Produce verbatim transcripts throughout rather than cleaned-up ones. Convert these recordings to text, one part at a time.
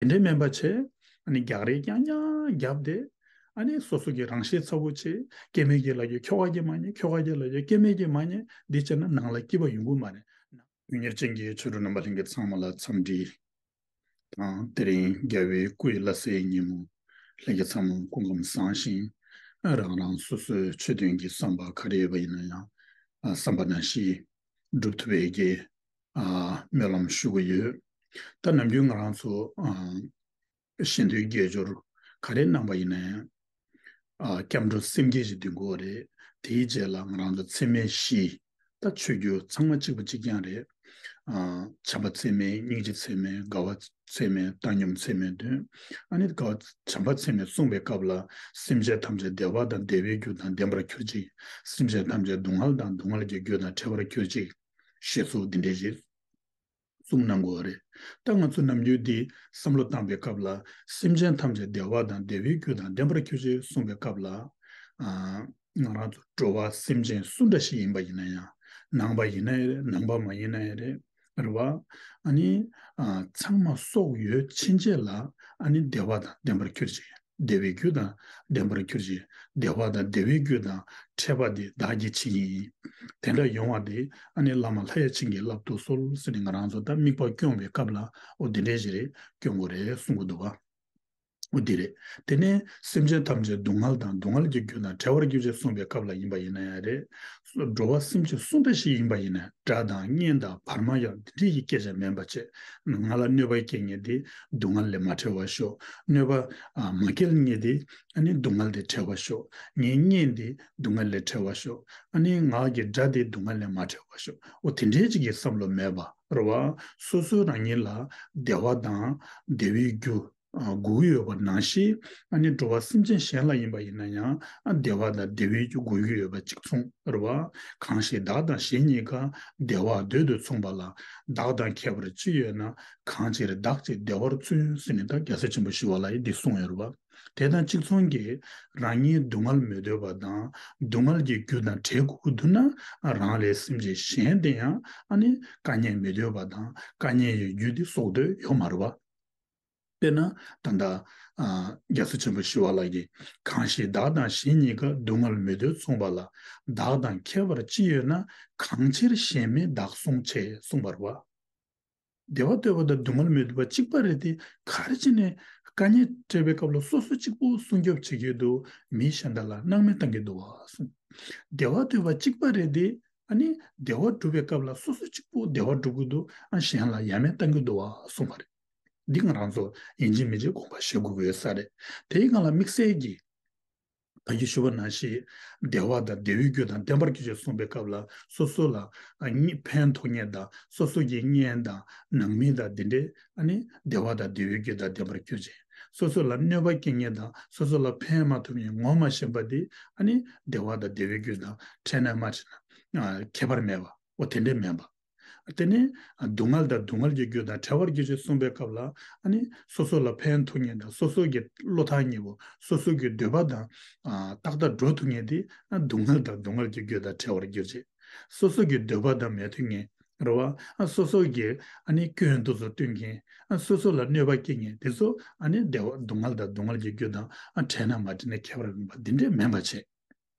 དེ་འདྲའི་མིན་པ་བྱས། ཨ་ནི་རྒྱག་རེས་རྐྱང་རྐྱང་བརྒྱབ་སྟེ། ཨ་ནི་སོ་སོ་གི་རང་ཤེད་ཚ་པོ་བྱས། སྐྱེ་དམན་གྱིས་ལབ་རྒྱུ་ཁྱོ་ག་གིས་མ་ཉན། ཁྱོ་ག་གིས་ལབ་རྒྱུ་སྐྱེ་དམན་གྱིས་མ་ཉན། འདི་བྱས་ན་ནང་ལ་སྐྱིད་པ་ཡོང་གི་མ་རེད། དོན་གཉེར་ཅན་གྱི་ཆོས་གྲོགས་རྣམ་པ་ལྷན་རྒྱས་ཚང་མ་ལ་འཚམས་འདྲི་དང་། དེ་རིང་རྒྱལ་བའི་སྐུ་ཡི་བླ་གཟའི་ཉིན་མོ། ལྷན་རྒྱས་ཚང་མ་སྐུ་ཁམས་བཟང་ཞིང་། རང་རང་སོ་སོའི་ཆོས་དོན་གྱི་བསམ་པ་ག་རེ་ཡོད་པ་ཡིན་ན་ཡང་། ཨ། བསམ་པ་ནང་བཞིན་འགྲུབ་ཐུབ་པའི་གི། ཨ། སྨོན་ལམ་ཞུ་གི་ཡོད། ད་ནམ་རྒྱུན་ང་རང་ཚོ། ཨ། ཞལ་འདོན་དགེ་སྦྱོར་ག་རེ་གནང་བ་ཡིན་ན་ཡང་། ཨ། སྐྱབས་འགྲོ་སེམས་བསྐྱེད་ཅིག་འདོན་དགོས་རེད། དེའི་རྗེས་ལ་ང་རང་ཚོ་ཚད་མེད་བཞི། ད་ཆོས་བརྒྱུད་ཚང་མ་གཅིག་པ་གཅིག་རྐྱང་རེད། ཨ། བྱམས་པ་ཚད་མེད། སྙིང་རྗེ་ཚད་མེད། དགའ་བ་ཚད་མེད། བཏང་སྙོམས་ཚད་མེད་འདོན། ཨ་ནི་དགའ་བ། བྱམས་པ་ཚད་མེད་གསུངས་པའི་སྐབས་ལ། སེམས་ཅན་ཐམས་ཅད་བདེ་བ་དང་བདེ་བའི་རྒྱུ་དང་ལྡན་པར་གྱུར་ཅིག། སེམས་ཅན་ཐམས་ཅད་སྡུག་བསྔལ་དང་སྡུག་བསྔལ་གྱི་རྒྱུ་དང་བྲལ་བར་གྱུར་ཅིག། ཞེས་སོགས་འདི་འདྲའི་ཞིག་གསུངས་གནང་དགོས་པ་རེད། ད་ང་ཚོ་ནམ་རྒྱུན་འདི་བསམ་བློ་བཏང་པའི་སྐབས་ལ། སེམས་ཅན་ཐམས་ཅད་བདེ་བ་དང་བདེ་བའི་རྒྱུ་དང་ལྡན་པར་གྱུར་ཅིག་གསུངས་པའི་སྐབས་ལ། ཨ། ང་རང་ཚོ་འགྲོ་བ་སེམས་ཅན་སུ་འདྲ་ཞིག་ཡིན་པ་ཡིན་ན་ཡང་། ནང་པ་ཡིན་ན་ཡང་རེད། ནང་པ་མ་ཡིན་ན་ཡང་རེད། རེད་བ། ཨ་ནི། ཨ། ཚང་མ་སྲོག་ཡོད་ཕྱིན་ཆད་ལ། ཨ་ནི་བདེ་བ་དང་ལྡན་པར་གྱུར་ཅིག། བདེ་བའི་རྒྱུ་དང་ལྡན་པར་གྱུར་ཅིག། བདེ་བ་དང་བདེ་བའི་རྒྱུ་དང་འཕྲད་པ་དེ་བདག་གིས་བྱེད་ཀྱི་ཡིན། དེ་འདྲ་ཡོང་བ་དེ་ཨ་ནི་བླ་མ་ལྷ་ཡང་བྱིན་གྱིས་བརླབ་ཏུ་གསོལ་ཟེར་ནས་ང་རང་ཚོ་ད་དམིགས་པ་སྐྱོང་བའི་སྐབས་ལ། འོ་དེ་འདྲའི་ཞིག་རེད། སྐྱོང་དགོས་རེད་གསུང་གི་འདུག་བ། འོ་དེ་རེད། དེ་ནས་སེམས་ཅན་ཐམས་ཅད་སྡུག་བསྔལ་དང་སྡུག་བསྔལ་གྱི་རྒྱུ་དང་བྲལ་བར་གྱུར་ཅིག་གསུངས་པའི་སྐབས་ལ་ཡིན་པ་ཡིན་ན་ཡང་རེད། འགྲོ་བ་སེམས་ཅན་སུ་འདྲ་ཞིག་ཡིན་པ་ཡིན་ན། དགྲ་དང་གཉེན་དང་བར་མ་ཡང་འདི་འདྲའི་ཡི་སྐད་ཆ་མིན་པ་བྱས། ང་ལ་གནོད་པ་སྐྱེལ་མཁན་དེ་སྡུག་བསྔལ་ལས་མ་བྲལ་བར་ཤོག། གནོད་པ། ཨ། མ་སྐྱེལ་མཁན་དེ་ཨ་ནི་སྡུག་བསྔལ་དེ་བྲལ་བར་ཤོག། ངའི་གཉེན་དེ་སྡུག་བསྔལ་ལས་བྲལ་བར་ཤོག། ཨ་ནི་ང་གི་དགྲ་དེ་སྡུག་བསྔལ་ལས་མ་བྲལ་བར་ཤོག། འོ་དེ་འདྲའི་ཅིག་གི་བསམ་བློ་མེད་པ་རེད་བ། སོ་སོ་རང་ཉིད་ལ་བདེ་བ་དང་བདེ་བའི་རྒྱུ། ཨ། དགོས་ཀྱི་ཡོད་པ་ནང་བཞིན། ཨ་ནི་འགྲོ་བ་སེམས་ཅན་གཞན་ལ་ཡིན་པ་ཡིན་ན་ཡང་། ཨ། བདེ་བ་དང་བདེ་བའི་རྒྱུ་དགོས་ཀྱི་ཡོད་པ་གཅིག་མཚུངས་རེད་བ། གང་ཞིག་བདག་དང་གཞན་གཉིས་ཀ། བདེ་བ་འདོད་དུ་མཚུངས་པ་ལ། བདག་དང་ཁྱད་པར་ཅི་ཡོད་ན། གང་ཕྱིར་བདག་ཅེས་བདེ་བར་བརྩོན། ཟེར་ནས་ད་རྒྱལ་སྲས་ཆེན་པོ་ཞི་བ་ལྷ་ཡིས་འདི་གསུངས་ཡོད་རེད་བ། དེ་དང་གཅིག་མཚུངས་ཀྱིས། རང་ཉིད་སྡུག་བསྔལ་མི་འདོད་པ་དང་། སྡུག་བསྔལ་གྱི་རྒྱུ་དང་བྲལ་དགོས་ཀྱི་འདུག་ན། རང་ལས་སེམས་ཅན་གཞན་དེ་ཡང་། ཨ་ནི་དཀའ་ངལ་མི་འདོད་པ་དང་། དཀའ་ངལ་གྱི་རྒྱུ་དེ་བཟོ་འདོད་ཡོད་མ་རེད་བ། དཔེར་ན་ད་ལྟ། ཨ། རྒྱལ་སྲས་ཆེན་པོ་ཞི་བ་ལྷ་གིས། གང་ཞིག་བདག་དང་གཞན་གཉིས་ཀ། སྡུག་བསྔལ་མི་འདོད་མཚུངས་པ་ལ། བདག་དང་ཁྱད་པར་ཅི་ཡོད་ན། གང་ཕྱིར་གཞན་མེད་བདག་བསྲུང་བྱེད། གསུངས་པ་རེད་བ། བདེ་བ་འདོད་པ་དང་སྡུག་བསྔལ་མི་འདོད་པ་གཅིག་པ་རེད་དེ། ག་རེ་བྱས་ནས་དཀའ་ངལ་འཕྲད་པའི་སྐབས་ལ་སོ་སོ་གཅིག་པུ་སྲུང་སྐྱོབ་བྱེད་ཀྱི་འདུག། མི་གཞན་དག་ལ་སྣང་མེད་བཏང་གི་འདུག་བ་གསུངས། བདེ་བ་འདོད་པ་གཅིག་པ་རེད་དེ། ཨ་ནི་བདེ་བ་སྒྲུབ་པའི་སྐབས་ལ་སོ་སོ་གཅིག་པུ་བདེ་བ་སྒྲུབ་ཀྱི་འདུག། ཨ། གཞན་ལ་ཡ་མེད་བཏང་གི་འདུག་བ་གསུངས་པ་རེད། འདི་ང་རང་ཚོ་ཡིན་གཅིག་མིན་གཅིག་དགོངས་པ་བཞེས་དགོས་ཀྱི་ཡོད་ས་རེད། དེའི་སྒང་ལ་དམིགས་བསལ་གྱིས། ད་གིན་ཞུས་པ་ནང་བཞིན། བདེ་བ་དང་བདེ་བའི་རྒྱུ་དང་ལྡན་པར་གྱུར་ཅིག་གསུངས་པའི་སྐབས་ལ། སོ་སོ་ལ། ཨ། གཉིས་ཕན་ཐོགས་མཁན་དང་། སོ་སོ་གི་གཉེན་དང་ནང་མི་དང་འདི་འདྲའི། ཨ་ནི་བདེ་བ་དང་བདེ་བའི་རྒྱུ་དང་ལྡན་པར་གྱུར་ཅིག། སོ་སོ་ལ་གནོད་པ་སྐྱེལ་མཁན་དང་། སོ་སོ་ལ་ཕན་མ་ཐོགས་མཁན་ངོ་མ་ཤེས་པ་དེ། ཨ་ནི་བདེ་བ་དང་བདེ་བའི་རྒྱུ་དང་འཕྲད་ན་མ་འཕྲད་ན། ཨ། ཁྱད་པར་མེད་པ། འོ་དེ་འདྲའི་མིན་པ། དེ་ནས་སྡུག་བསྔལ་དང་སྡུག་བསྔལ་གྱི་རྒྱུ་དང་བྲལ་བར་གྱུར་ཅིག་གསུངས་པའི་སྐབས་ལ། ཨ་ནི་སོ་སོ་ལ་ཕན་ཐོགས་མཁན་དང་། སོ་སོ་གི་བློ་ཐག་ཉེ་བོ། སོ་སོ་གི་འདོད་པ་དང་། ཨ། ཏག་ཏག་འགྲོ་ཐུབ་མཁན་དེ། ཨ། སྡུག་བསྔལ་དང་སྡུག་བསྔལ་གྱི་རྒྱུ་དང་བྲལ་བར་གྱུར་ཅིག། སོ་སོ་གི་འདོད་པ་དང་མི་མཐུན་མཁན་རེད་བ། ཨ། སོ་སོ་གི། ཨ་ནི་སྐྱོན་དེ་ཚོ་སྟོན་མཁན། ཨ། སོ་སོ་ལ་གནོད་པ་སྐྱེལ་མཁན་དེ་ཚོ། ཨ་ནི་བདེ་བ། སྡུག་བསྔལ་དང་སྡུག་བསྔལ་གྱི་རྒྱུ་དང་། ཨ། འཕྲད་ན་མ་འཕྲད་ན་ཁྱད་པར་མེད་པ་འདི་འདྲའི་མིན་པ་བྱས།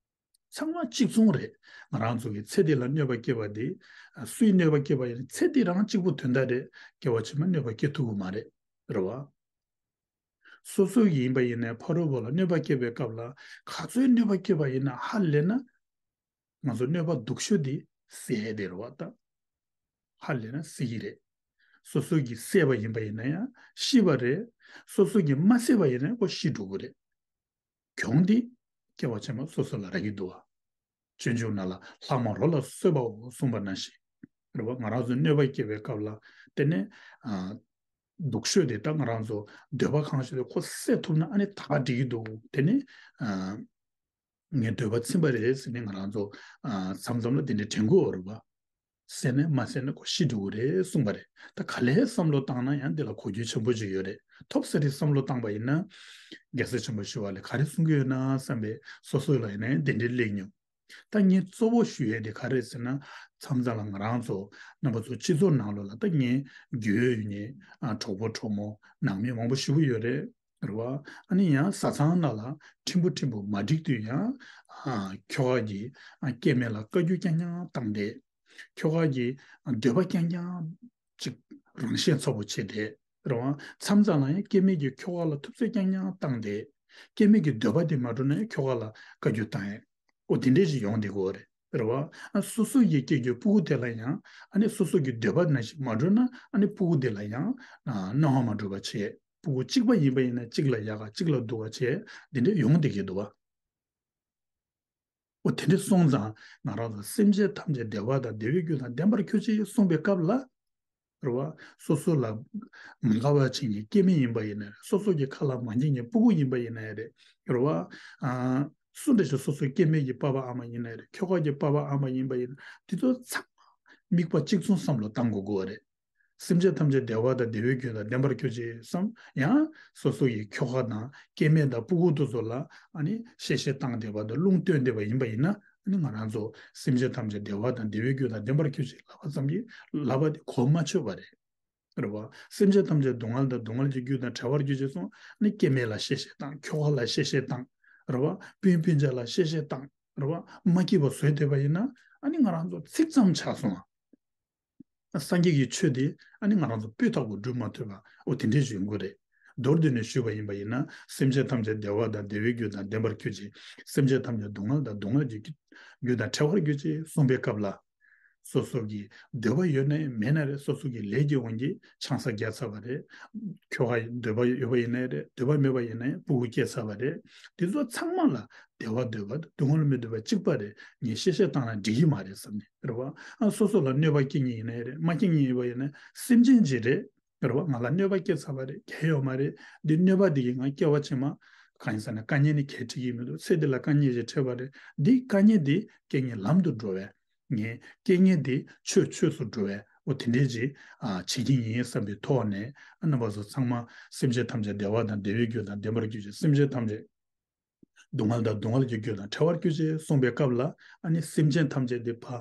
ཚང་མ་གཅིག་མཚུངས་རེད། ང་རང་ཚོ་གི་ཚེ་འདི་ལ་གནོད་པ་སྐྱེལ་བ་དེ། ཨ། སུའི་གནོད་པ་སྐྱེལ་བ་ཡིན་ན་ཚེ་འདི་རང་གཅིག་པུ་དོན་དག་རེད། སྐྱེ་བ་ཕྱི་མ་གནོད་པ་སྐྱེལ་ཐུབ་ཀྱི་མ་རེད། རེད་བ། སོ་སོ་ཡིན་པ་ཡིན་ན་ཕ་རོལ་པོ་ལ་གནོད་པ་སྐྱེལ་བའི་སྐབས་ལ། ག་ཚོད་གནོད་པ་སྐྱེལ་བ་ཡིན་ན་ཧ་ལས་ན། ང་ཚོ་གནོད་པ་སྡུག་ཤོས་དེ་བསལ་བསྡད་རེད་བ་ད། ཧ་ལས་ན་བསལ་གྱི་རེད། སོ་སོ་གིས་བསད་པ་ཡིན་པ་ཡིན་ན་ཡང་ཤི་བ་རེད། སོ་སོ་གིས་མ་བསད་པ་ཡིན་ན་ཁོ་ཤི་འགྲོ་གི་རེད། གྱོང་འདི་སྐྱེ་བ་ཕྱི་མ་སོ་སོ་ལ་རག་གི་འདུག་བ། སྤྱོད་འཇུག་ནང་ལ་ལྷག་མ་རོ་ལ་གསོད་པའོ་གསུངས་པ་ནང་བཞིན་རེད་བ། ང་རང་ཚོ་གནོད་པ་སྐྱེལ་བའི་སྐབས་ལ། དེ་ནས། ཨ། སྡུག་ཤོས་དེ་ད་ང་རང་ཚོ་འདོད་པ་གང་ཞིག་དེ་ཁོ་བསད་ཐུབ་ན་ཨ་ནི་ད་ག་འགྲིག་གི་འདུག། དེ་ནས། ཨ། ངའི་འདོད་པ་ཚིམ་པ་རེད་ཟེར་ནས་ང་རང་ཚོ། ཨ། མཚམས་མཚམས་ལ་དེ་འདྲའི་དྲན་དགོས་རེད་བ། བསད་ནས་མ་བསད་ན་ཁོ་ཤི་འགྲོ་གི་རེད་གསུངས་པ་རེད། ད་ག་ལེར་བསམ་བློ་བཏང་ན་ཡང་འདི་ལ་གོ་རྒྱུ་ཆེན་པོ་ཅིག་ཡོད་རེད། ཐོབ་ས་རེ་བསམ་བློ་བཏང་པ་ཡིན་ན། རྒྱལ་སྲས་ཆེན་པོ་ཞི་བ་ལྷས་ག་རེ་གསུང་གི་ཡོད་ན་བསམ་པའི་སོ་སོ་ལ་ཡིན་ན་ཡང་དེ་འདྲའི་སླེབས་མྱོང་། ད་ངས་གཙོ་བོ་ཞུ་ཡས་དེ་ག་རེ་ཟེར་ན། མཚམས་མཚམས་ལ་ང་རང་ཚོ་རྣམ་པ་ཚོ་སྤྱི་ཚོགས་ནང་ལོགས་ལ་ད་ངའི་རྒྱུས་ཡོད་ནི་གྲོགས་པོ་གྲོགས་མོ་ནང་མི་མང་པོ་ཞེ་པོ་ཡོད་རེད། རེད་བ། ཨ་ནི་ཡང་བཟའ་ཚང་ནང་ལ་ཕྲན་བུ་ཕྲན་བུ་མ་འགྲིག་དུས་ཡང་ཁྱོ་ག་གིས་སྐྱེ་དམན་ལ་བཀའ་བཀྱོན་རྐྱང་རྐྱང་བཏང་སྟེ། ཁྱོ་ག་གིས་འདོད་པ་རྐྱང་རྐྱང་ཅིག་རང་ཤེད་ཚ་པོ་བྱས་ཏེ། རེད་བ། མཚམས་མཚམས་ལ་ཡང་སྐྱེ་དམན་གྱིས་ཁྱོ་ག་ལ་ཐུབ་ཚོད་རྐྱང་རྐྱང་བཏང་སྟེ། སྐྱེ་དམན་གྱི་འདོད་པ་དེ་མ་འགྲུབ་ན་ཡང་ཁྱོ་ག་ལ་བཀའ་བཀྱོན་བཏང་ཡས། ཨོ་དེ་འདྲས་ཞིག་ཡོང་བསྡད་ཀྱི་ཡོད་རེད། རེད་བ། ཨ་སོ་སོ་ཡིས་སྐྱེ་རྒྱུའི་སྤུ་གུ་དེ་ལ་ཡང་ཨ་ནི་སོ་སོ་གི་འདོད་པ་ནང་བཞིན་མ་འགྲུབ་ན་ཨ་ནི་སྤུ་གུ་དེ་ལ་ཡང་ཨ་སྣང་བ་མ་འགྲུབ་པ་བྱས། སྤུ་གུ་གཅིག་པ་ཡིན་པ་ཡིན་ན་གཅིག་ལ་ཡག་ག་གཅིག་ལ་སྡུག་ག་བྱས་འདི་འདྲས་ཡོང་བསྡད་ཀྱི་འདུག་བ། ཨོ་དེ་འདྲས་སོང་ཙང་ང་རང་ཚོ་སེམས་ཅན་ཐམས་ཅད་བདེ་བ་དང་བདེ་བའི་རྒྱུ་དང་ལྡན་པར་གྱུར་ཅིག་གསུངས་པའི་སྐབས་ལ། རེད་བ། སོ་སོ་ལ་མ་དགའ་བ་བྱེད་མཁན་སྐྱེ་དམན་ཡིན་པ་ཡིན་ན་རེད། སོ་སོ་གི་ཁ་ལ་མ་ཉན་མཁན་སྤུ་གུ་ཡིན་པ་ཡིན་ན་རེད། རེད་བ། ཨ་སུ་འདྲ་ཞིག་སོ་སོའི་སྐྱེ་དམན་གྱི་པ་ཕ་ཨ་མ་ཡིན་ན་རེད། ཁྱོ་ག་གི་པ་ཕ་ཨ་མ་ཡིན་པ་ཡིན་ན་དེ་ཚོ་ཚང་མ་དམིགས་པ་གཅིག་མཚུངས་བསམ་བློ་བཏང་དགོས་ཀྱི་ཡོད་རེད། སེམས་ཅན་ཐམས་ཅད་བདེ་བ་དང་བདེ་བའི་རྒྱུ་དང་ལྡན་པར་གྱུར་ཅིག་བསམ། ཡང་སོ་སོ་ཡི་ཁྱོ་ག་དང་སྐྱེ་དམན་དང་སྤུ་གུ་དེ་ཚོ་ལ་ཨ་ནི་གཤེ་གཤེ་བཏང་བསྡད་པ་དང་རླུང་བཏོན་བསྡད་པ་ཡིན་པ་ཡིན་ན་ཨ་ནི་ང་རང་ཚོ་སེམས་ཅན་ཐམས་ཅད་བདེ་བ་དང་བདེ་བའི་རྒྱུ་དང་ལྡན་པར་གྱུར་ཅིག་ལབ་པ་ཙམ་གྱིས་ལབ་པ་དེ་གོ་མ་ཆོད་པ་རེད། རེད་བ། སེམས་ཅན་ཐམས་ཅད་སྡུག་བསྔལ་དང་སྡུག་བསྔལ་གྱི་རྒྱུ་དང་བྲལ་བར་གྱུར་ཅིག་གསུངས། ཨ་ནི་སྐྱེ་དམན་ལ་གཤེ་གཤེ་བཏང་། ཁྱོ་ག་ལ་གཤེ་གཤེ་བཏང་། རེད་བ། སྤུན་སྤུན་མཆེད་ལ་གཤེ་གཤེ་བཏང་། རེད་བ། མ་སྐྱིད་པ་བཟོས་བསྡད་པ་ཡིན་ན་ཨ་ནི་ང་རང་ཚོ་ཚིག་ཙམ་ཆགས་སོང་ཨ། སངས་རྒྱས་ཀྱི་ཆོས་དེ་ཨ་ནི་ང་རང་ཚོ་སྤུས་དག་པོ་སྒྲུབ་མ་ཐུབ་པ་ཨོ་དེ་འདྲས་ཞིག་ཡོང་གི་རེད། མདོར་བསྡུས་ནས་ཞུས་པ་ཡིན་པ་ཡིན་ན་སེམས་ཅན་ཐམས་ཅད་བདེ་བ་དང་བདེ་བའི་རྒྱུ་དང་ལྡན་པར་གྱུར་ཅིག་སེམས་ཅན་ཐམས་ཅད་སྡུག་བསྔལ་དང་སྡུག་བསྔལ་གྱི་རྒྱུ་དང་བྲལ་བར་གྱུར་ཅིག་གསུངས་པའི་སྐབས་ལ། སོ་སོ་གི་འདོད་པ་ཡོད་ན་མེད་ན་རེད། སོ་སོ་གི་ལས་ཀྱི་དབང་གིས་ཆང་ས་བརྒྱབ་ཚར་བ་རེད། ཁྱོ་ག་འདོད་པ་ཡོད་པ་ཡིན་ན་རེད། འདོད་པ་མེད་པ་ཡིན་ན་ཡང་སྤུ་གུ་སྐྱེས་ཚར་བ་རེད། དེ་ཚོ་ཚང་མ་ལ་བདེ་བ་འདོད་པ་དང་སྡུག་བསྔལ་མི་འདོད་པ་གཅིག་པ་རེད། ངས་གཤེ་གཤེ་བཏང་ན་འགྲིག་གི་མ་རེད་བསམ་ནས་རེད་བ། ཨ་སོ་སོ་ལ་གནོད་པ་སྐྱེལ་མཁན་ཡིན་ན་རེད། མ་སྐྱེལ་མཁན་ཡིན་པ་ཡིན་ན་སེམས་ཅན་ཅིག་རེད། རེད་བ། ང་ལ་གནོད་པ་སྐྱེལ་ཚར་བ་རེད། གལ་ཡོད་མ་རེད། འདི་གནོད་པ་འདི་གིས་ང་སྐྱེ་བ་ཕྱི་མ་གང་ཡིན་ཟེར་ན་དཀའ་ངལ་ནི་གལ་འཕྲད་ཀྱི་མི་འདུག་ཚེ་འདི་ལ་དཀའ་ངལ་ཞིག་འཕྲད་པ་རེད། འདི་དཀའ་ངལ་འདི་རྐྱེན་ངན་ལམ་དུ་འགྲོ་བས། ངས་རྐྱེན་ངན་འདི་ཆོས་ཆོས་སུ་འགྲོ་བས་འོ་དེ་འདྲས་ཅིག་ཨ་བྱེད་ཀྱི་ཡིན་བསམ་པའི་ཐོག་ནས་ཨ་རྣམ་པ་ཚོ་ཚང་མ་སེམས་ཅན་ཐམས་ཅད་བདེ་བ་དང་བདེ་བའི་རྒྱུ་དང་ལྡན་པར་གྱུར་ཅིག་སེམས་ཅན་ཐམས་ཅད་སྡུག་བསྔལ་དང་སྡུག་བསྔལ་གྱི་རྒྱུ་དང་བྲལ་བར་གྱུར་ཅིག་གསུངས་པའི་སྐབས་ལ་ཨ་ནི་སེམས་ཅན་ཐམས་ཅད་འདི་ཕར་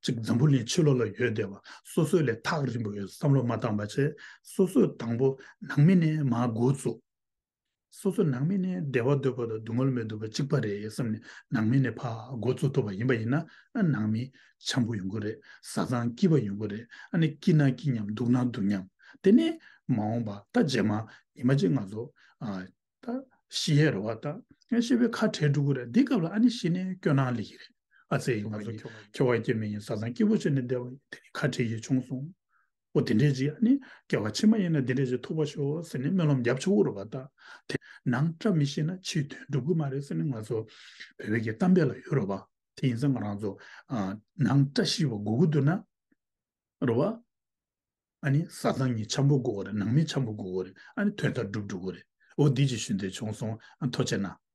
ཅིག་འཛམ་བུ་གླིང་ཕྱི་ལོགས་ལ་ཡོད་བསྡད་པ་སོ་སོ་ལས་ཐག་རིང་པོ་ཡོད་བསམ་བློ་མ་བཏང་པ་བྱས། སོ་སོས་དང་པོ་ནང་མི་ནས་མར་འགོ་བཙུགས། སོ་སོ་ནང་མི་ནས་བདེ་བ་འདོད་པ་དང་སྡུག་བསྔལ་མི་འདོད་པ་གཅིག་པ་རེད་བསམ་ནས་ནང་མི་ནས་ཕར་འགོ་བཙུགས་ཐུབ་པ་ཡིན་པ་ཡིན་ན་ཨ་ནང་མི་འཆམ་པོ་ཡོང་གི་རེད། བཟའ་ཚང་སྐྱིད་པ་ཡོང་གི་རེད། ཨ་ནི་སྐྱིད་ན་སྐྱིད་མཉམ་སྡུག་ན་སྡུག་མཉམ། དེ་ནས་མ་འོངས་པ་ད་རྗེས་མ་ཉི་མ་གཅིག་ང་ཚོ་ཨ་ད་ཤི་ཡས་རེད་བ། ད་ཤི་བའི་ཁ་བྲལ་འགྲོ་གི་རེད། འདི་སྐབས་ལ་ཨ་ནི་ཤི་ནས་སྐྱོ་སྣང་སླེབས་ཀྱི་རེད། ཨ་ཙེ་ཡིན་ང་ཚོ་ཁྱོ་ཁྱོ་ག་སྐྱེ་དམན་ཡིན། བཟའ་ཚང་སྐྱིད་པོ་བྱས་ནས་བསྡད་པ་ཡིན། དེ་ནས་ཁ་བྲལ་ཡས་བྱུང་སོང་། ཨོ་དེ་འདྲས་ཅིག་ཨ་ནི་སྐྱེ་བ་ཕྱི་མ་ཡིན་ན་དེ་འདྲས་ཅིག་ཐུག་པ་ཤོག་ཟེར་ནས་སྨོན་ལམ་རྒྱབ་ཆོག་གི་རེད་བ། ད་དེ་ནང་སྐྲག་མི་ཤེས་ན་ཕྱིའི་དོན་འགྲུབ་གི་མ་རེད་ཟེར་ནས་ང་ཚོ་བོད་པའི་གི་གཏམ་དཔེ་ལ་ཡོད་རེད་བ། དེ་ཡིན་ཙང་ང་རང་ཚོ་ཨ་ནང་བཀྲ་ཤིས་པ་དགོས་ཀྱི་འདུག་ན་རེད་བ། ཨ་ནི་བཟའ་ཚང་གཉིས་འཆམ་པོ་དགོས་རེད། ནང་མི་འཆམ་པོ་དགོས་རེད། ཨ་ནི་དོན་དག་འགྲུབ་འགྲོ་གི་རེད། ཨོ་འདི་ཅིག་ཞུ་འདོད་བྱུང་སོང་། ཨ་ཐུགས་རྗེ་གནང་།